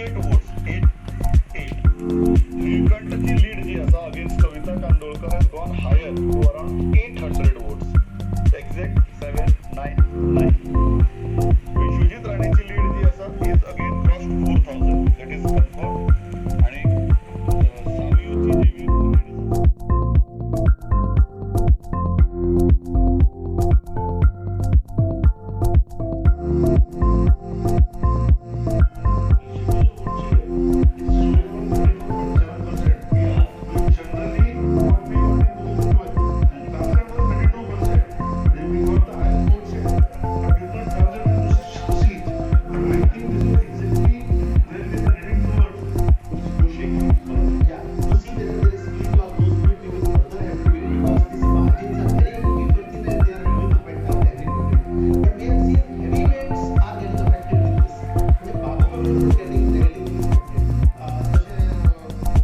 88 votes, 88. निळकंठची lead जी आसा against Kavita Kandolkar has gone higher to around 800 votes, exact 799. Vishwajit राणेची lead जी आसा is again crossed 4000, that is confirm. आणि सावियोची जी lead आसा. Yeah, to see whether there is split or no split, we will further have to wait because these margins are very paper thin and they are moving up and down every moment. But we have seen heavyweights are getting affected with this. म्हणजे Babu Congress is getting negatively affected. तशें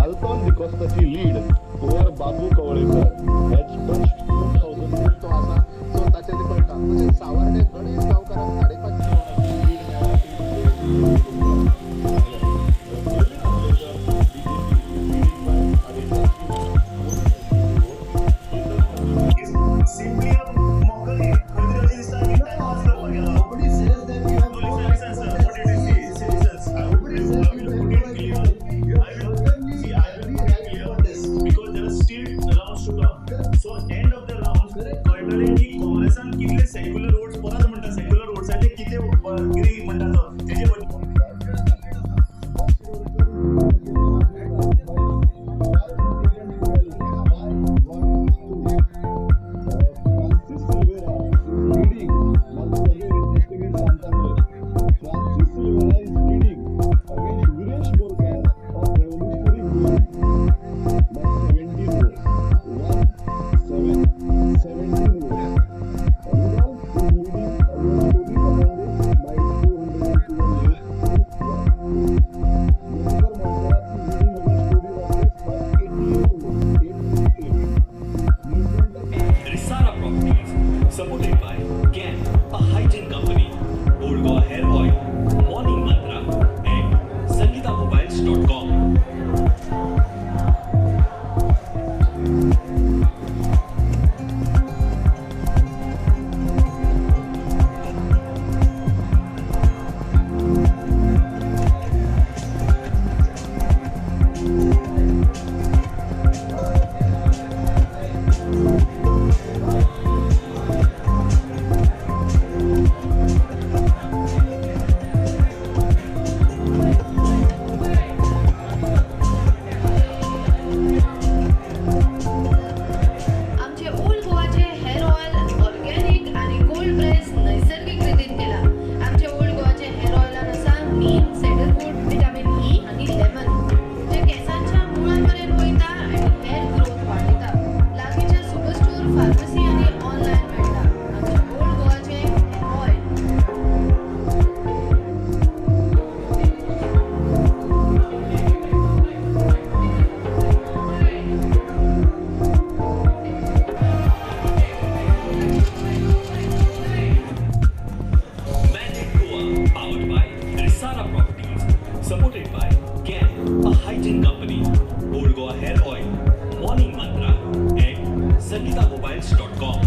Alton डिकॉस्ताची lead over Babu Kavlekar has touched 2000. तो आसा so ताचेर ते कळटा. तशेंच सावर्डे गणेश गांवकाराक 550 lead मेळ्ळा ती Simply a mockery. खंय तरी अशें दिसता की टायम पास करपाक गेला. Nobody says that you have So no listen, right listen, to sir. contest. What it is, see, listen. I Nobody will, says I you will have put no it right to clear. contest. You I have will certainly see. I will every put it right to clear contest. because there are still rounds to come. So end of the round कळटलें की काँग्रेसान कितले secular votes परत म्हणटा, secular वोट्साचे कितें कितें म्हणटा तो तेजे Francis Silveira is leading. Again, interesting is Santangre. Francis Silveira is leading against Viresh Borkar of Revolutionary Goa by 17 votes. 1 7 17 votes. Rudolph is leading against Toby Fernandez by 212 votes to 1. Jennifer Monserrat is leading against Toby Rodriguez by 88 votes. 88. Newton Risara Properties, supported by GAN, a hygiene company, Old Goa Hair Oil, Morning Mantra, and SangitaMobiles.com. आमचे old गोवाचे hair oil organic आनी cold press नैसर्गिक रितीन केला. आमचे old गोवाचे hair ऑयलान आसा नीम, सॅडलवूड, vitamin E आनी लेमन, जे केंसांच्या मुळां मेरेन वयता आनी हेअर ग्रोथ वाडयता. लागींच्या सुपर स्टोर, फार्मसी आनी ऑनलायन मेळटा. आमचे ओल्ड गोवाचे hair oil. Magic Goa, powered by Risara Properties, supported by GAN, a hygiene company, Old Goa Hair Oil, Morning Mantra, and SangitaMobiles.com.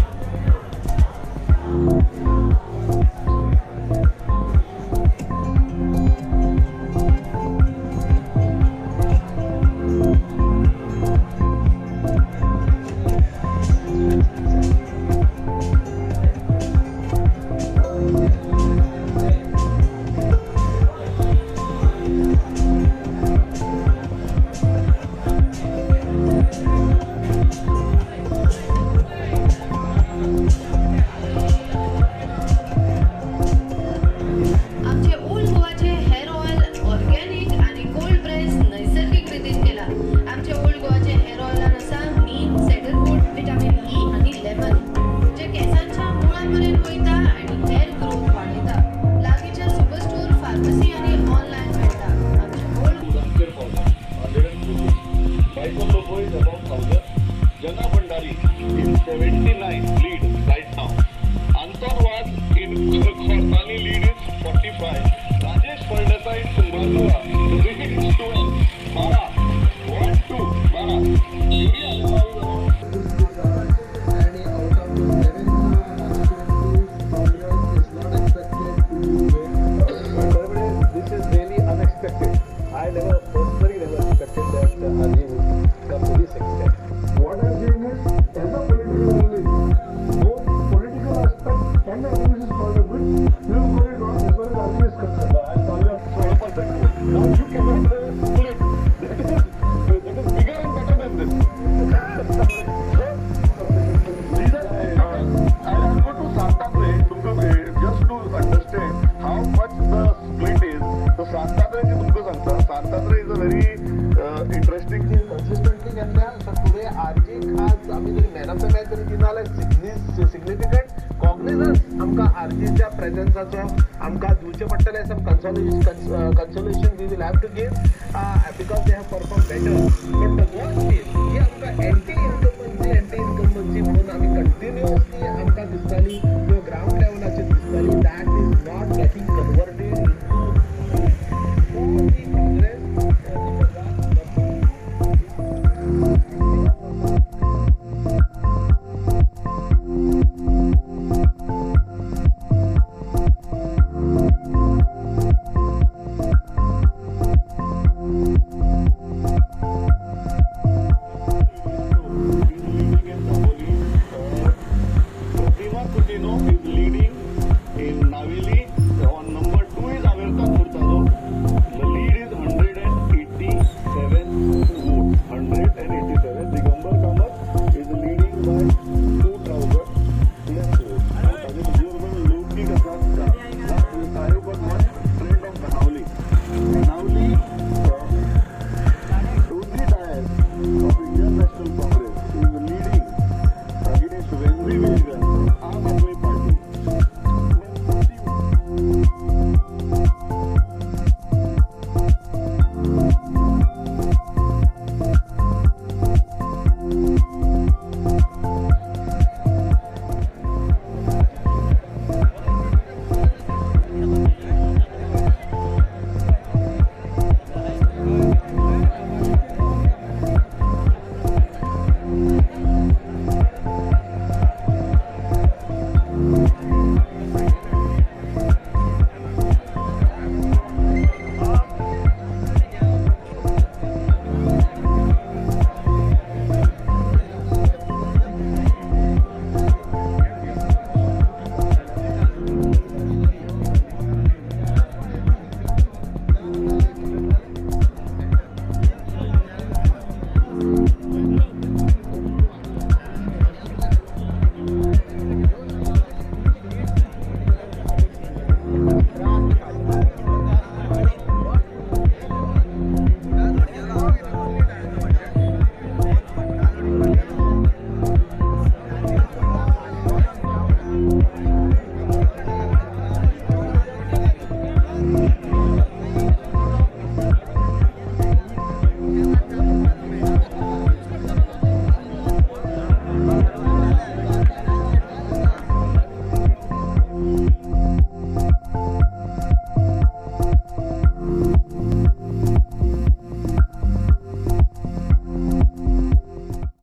काँग्रेसाचो आमकां दिवचें पडटलें. Some consolation we will have to give because they have perform better. But the worst is की आमकां anti incumbency, anti incumbency म्हणून आमी continuously आमकां दिसताली किंवा ग्रावंड लेवलाचेर दिसताली, that is not getting converted into the Congress. Is leading in Dabolim. Pratima Coutinho is leading in Naveli. On number 2 is Averta Furtado. The lead is 187 votes. 187. Digambar Kamat is leading by 2,000 plus votes. ताजे बरोबर लौकीक आसा.